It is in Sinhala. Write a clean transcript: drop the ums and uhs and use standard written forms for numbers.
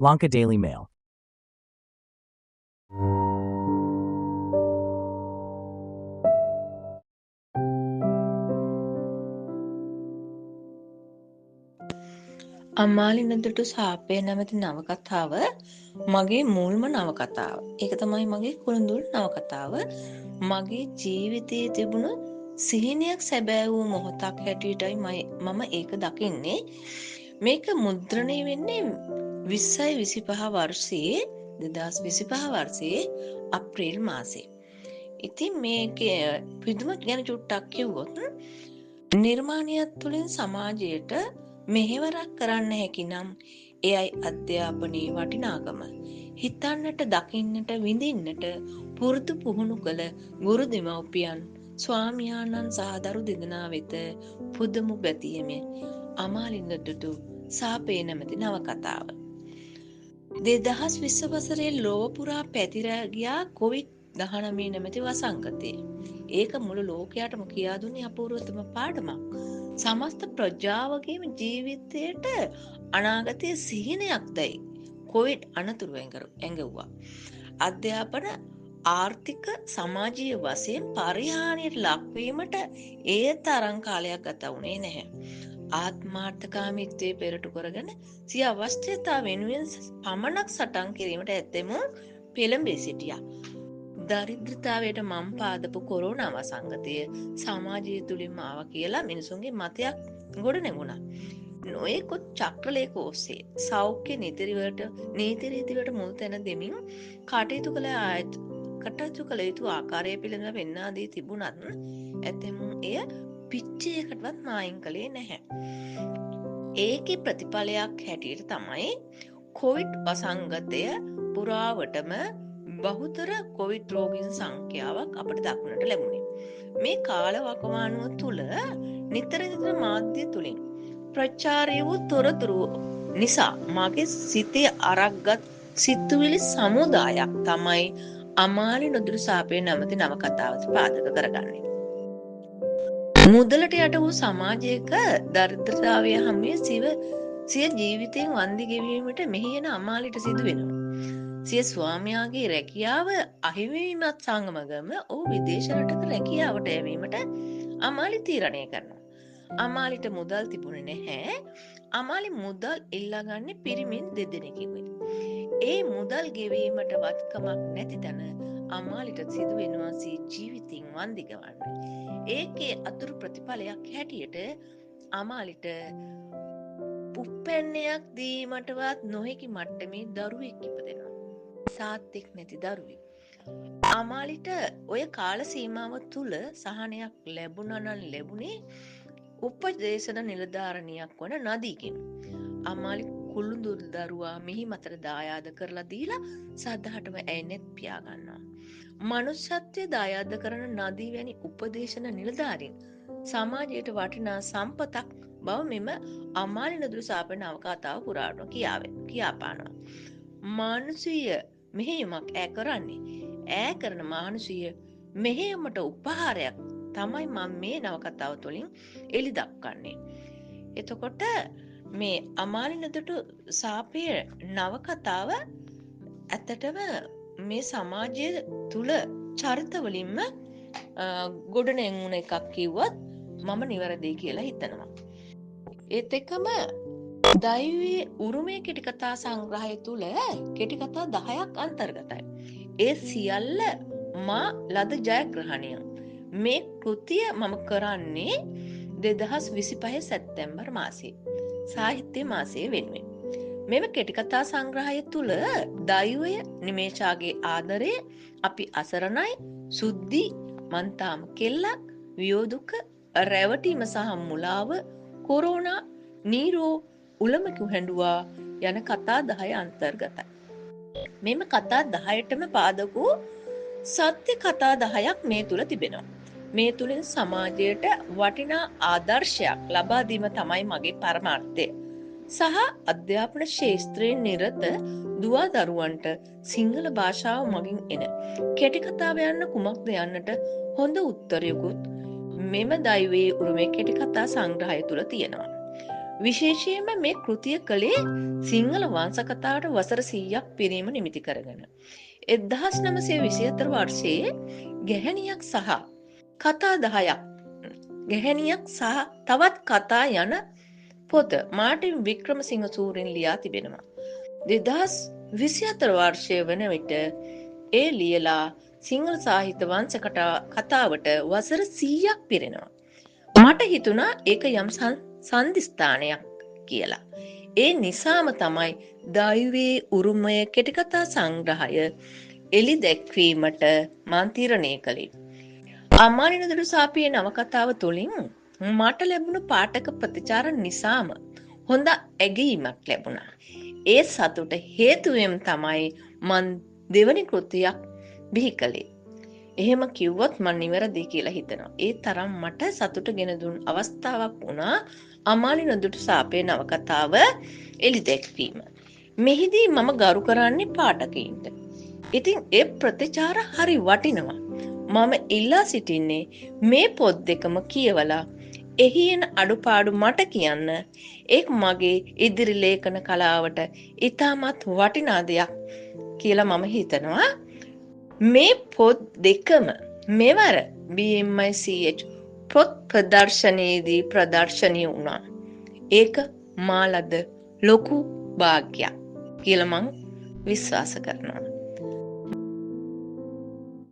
Lanka Daily Mail. අමාලි නොදුටු සාපය නැමැති නවකතාව මගේ මුල්ම නවකතාව. ඒක තමයි මගේ කුළුඳුල් නවකතාව. මගේ ජීවිතයේ තිබුණු සිහිනයක් සැබෑ වූ මොහොතක් හැටියටයි මම ඒක දකින්නේ. මේක මුද්‍රණය වෙන්නේ 2025 වර්ෂයේ 2025 වර්ෂයේ අප්‍රේල් මාසේ. ඉතින් මේකේ පිදුම ගැන චුට්ටක් කිව්වොත්, නිර්මාණයක් තුළින් සමාජයට මෙහෙවරක් කරන්න හැකි නම් එයයි අධ්‍යාපනයේ වටිනාකම. හිතන්නට, දකින්නට, විඳින්නට පුරුදු පුහුණු කළ ගුරු දෙමව්පියන්, ස්වාමියාණන් සහ දරු දෙදෙනා වෙත පුදුම බැතියමි. අමාලි නොදුටු සාපේ නැමැති නවකතාව. 2020 වසරේ ලොව පුරා පැතිර ගියා කොවිඩ් 19 නැමැති වසංගතය. ඒක මුළු ලෝකයාටම කියා දුන්නේ අපූර්වතම පාඩමක්. සමස්ත ප්‍රජාවගේම ජීවිතයට අනාගතයේ සිහිනයක් දැයි කොවිඩ් අනතුරු ඇඟවුවා. අධ්‍යාපන, ආර්ථික, සමාජීය වශයෙන් පරිහානියට ලක්වීමට ඒ තරම් කාලයක් ගත වුණේ නැහැ. ආත්මාර්ථකාමීත්වයේ පෙරටු කරගෙන සිය අවශ්‍යතා වෙනුවෙන් පමණක් සටන් කිරීමට ඇතැමුන් පෙළඹී සිටියා. දරිද්‍රතාවයට මම් පාදපු කොරෝනා වසංගතය සමාජය තුළින්ම ආවා කියලා මිනිසුන්ගේ මතයක් ගොඩ නැගුණා. නොයෙකුත් චක්‍රලේඛ ඔස්සේ සෞඛ්‍ය නීති රීතිවලට මුල් තැන දෙමින් කටයුතු කළ යුතු ආකාරය පිළිබඳව පෙන්වා දී තිබුණත් ඇතැමුන් එය පිච්චයකටවත් මායිම් කළේ නැහැ. ඒකේ ප්‍රතිඵලයක් හැටියට තමයි කොවිඩ් වසංගතය පුරාවටම බහුතර කොවිඩ් රෝගීන් සංඛ්‍යාවක් අපට දක්නට ලැබුණේ. මේ කාල වකවානුව තුළ නිතර නිතර මාධ්‍ය තුළින් ප්‍රචාරය වූ තොරතුරු නිසා මගේ සිතේ අරක්ගත් සිතුවිලි සමුදායක් තමයි අමාලි නොදුටු සාපය නැමැති නවකතාවට පාදක කරගන්නේ. මුදලට යට වූ සමාජයක දරිද්‍රතාවය හමුවේ සිය ජීවිතයෙන් වන්දි ගෙවීමට මෙහි එන අමාලිට සිදු වෙනවා. සිය ස්වාමියාගේ රැකියාව අහිමිවීමත් සමගම ඔහු විදේශ රටක රැකියාවට යැවීමට අමාලි තීරණය කරනවා. අමාලිට මුදල් තිබුණේ නැහැ. අමාලි මුදල් ඉල්ලාගන්නේ පිරිමින් දෙදෙනෙකුගෙන්. ඒ මුදල් ගෙවීමට වත්කමක් නැති තැන අමාලිට සිදු වෙනවා සිය ජීවිතයෙන් වන්දි ගෙවන්න. ඒකේ අතුරු ප්‍රතිඵලයක් හැටියට අමාලිට උප්පැන්නයක් දීමටවත් නොහැකි මට්ටමේ දරුවෙක් ඉපදෙනවා. තාත්තෙක් නැති දරුවෙක්. අමාලිට ඔය කාල සීමාව තුළ සහනයක් ලැබුණා නම් ලැබුණේ උපදේශන නිලධාරණියක් වන නදීගෙන්. අමාලි කුළුඳුරු දරුවා මිහි මතට දායාද කරලා දීලා සදහටම ඇය නෙත් පියා ගන්නවා. මනුෂ්‍යත්වය දායාද කරන නදී වැනි උපදේශන නිලධාරීන් සමාජයට වටිනා සම්පතක් බව මෙම අමාලි නොදුටු සාපේ නවකතාව පුරාටම කියාපානවා. මානුෂීය මෙහෙයුමක් ඈ කරන්නේ. ඈ කරන මානුෂීය මෙහෙයුමට උපහාරයක් තමයි මම මේ නවකතාව තුළින් එලි දක්වන්නේ. එතකොට මේ අමාලි නොදුටු සාපය නවකතාව ඇත්තටම මේ සමාජය තුළ චරිතවලින්ම ගොඩනැංවුණ එකක් කිව්වත් මම නිවැරදි කියලා හිතනවා. ඒත් එක්කම දෛවයේ උරුමය කෙටි කතා සංග්‍රහය තුළ කෙටි කතා 10ක් අන්තර්ගතයි. ඒ සියල්ල මා ලද ජයග්‍රහණය. මේ කෘතිය මම කරන්නේ 2025 සැප්තැම්බර් මාසයේ සාහිත්‍ය මාසයේ වෙනුවෙන්. මෙම කෙටි කතා සංග්‍රහය තුළ දෛවය, නිමේෂාගේ ආදරය, අපි අසරණයි, සුද්ධි, මන්තාම කෙල්ලක්, වියෝදුක, රැවටීම සහ මුලාව, කොරෝනා, නීරෝ, උලමකු හැඬුවා යන කතා 10 අන්තර්ගතයි. මෙම කතා 10ටම පාදක වූ සත්‍ය කතා 10ක් මේ තුළ තිබෙනවා. මේ තුළින් සමාජයට වටිනා ආදර්ශයක් ලබා දීම තමයි මගේ පරමාර්ථය. සහ අධ්‍යාපන ක්ෂේත්‍රයේ නිරත දුවා දරුවන්ට සිංහල භාෂාව මගින් එන කෙටි කතාව යන්න කුමක්ද යන්නට හොඳ උත්තරයකුත් මෙම දෛවයේ උරුමේ කෙටි කතා සංග්‍රහය තුළ තියෙනවා. විශේෂයෙන්ම මේ කෘතිය කළේ සිංහල වංශ කතාවට වසර 100ක් පිරීම නිමිති කරගෙන. 1924 වර්ෂයේ ගැහැණියක් සහ කතා 10ක් ගැහැණියක් සහ තවත් කතා යන පොත මාටින් වික්‍රමසිංහ සූරින් ලියා තිබෙනවා. 2024 වර්ෂය වන විට ඒ ලියලා සිංහල සාහිත්‍ය වංශ කතාවට වසර 100ක් පිරෙනවා. මට හිතුණා ඒක යම් සන්ධිස්ථානයක් කියලා. ඒ නිසාම තමයි දෛවයේ උරුමය කෙටිකතා සංග්‍රහය එලි දැක්වීමට මං තීරණය කළේ. අමාලි නොදුටු සාපයේ නවකතාව තුළින් මට ලැබුණු පාඨක ප්‍රතිචාර නිසාම හොඳ ඇගයීමක් ලැබුණා. ඒ සතුට හේතුවෙන් තමයි මං දෙවනි කෘතියක් බිහි කළේ. එහෙම කිව්වොත් මං නිවැරදි කියලා හිතනවා. ඒ තරම් මට සතුට ගෙන දුන් අවස්ථාවක් වුණා අමාලි නොදුටු සාපයේ නවකතාව එලි දැක්වීම. මෙහිදී මම ගරු කරන්නේ පාඨකයින්ට. ඉතින් ඒ ප්‍රතිචාර හරි වටිනවා. මම ඉල්ලා සිටින්නේ මේ පොත් දෙකම කියවලා එහි එන අඩුපාඩු මට කියන්න. ඒක මගේ ඉදිරි ලේඛන කලාවට ඉතාමත් වටිනා දෙයක් කියලා මම හිතනවා. මේ පොත් දෙකම මෙවර BMICH පොත් ප්‍රදර්ශනයේදී ප්‍රදර්ශනීය වුණා. ඒක මා ලද ලොකු භාග්යක් කියලා මං විශ්වාස කරනවා.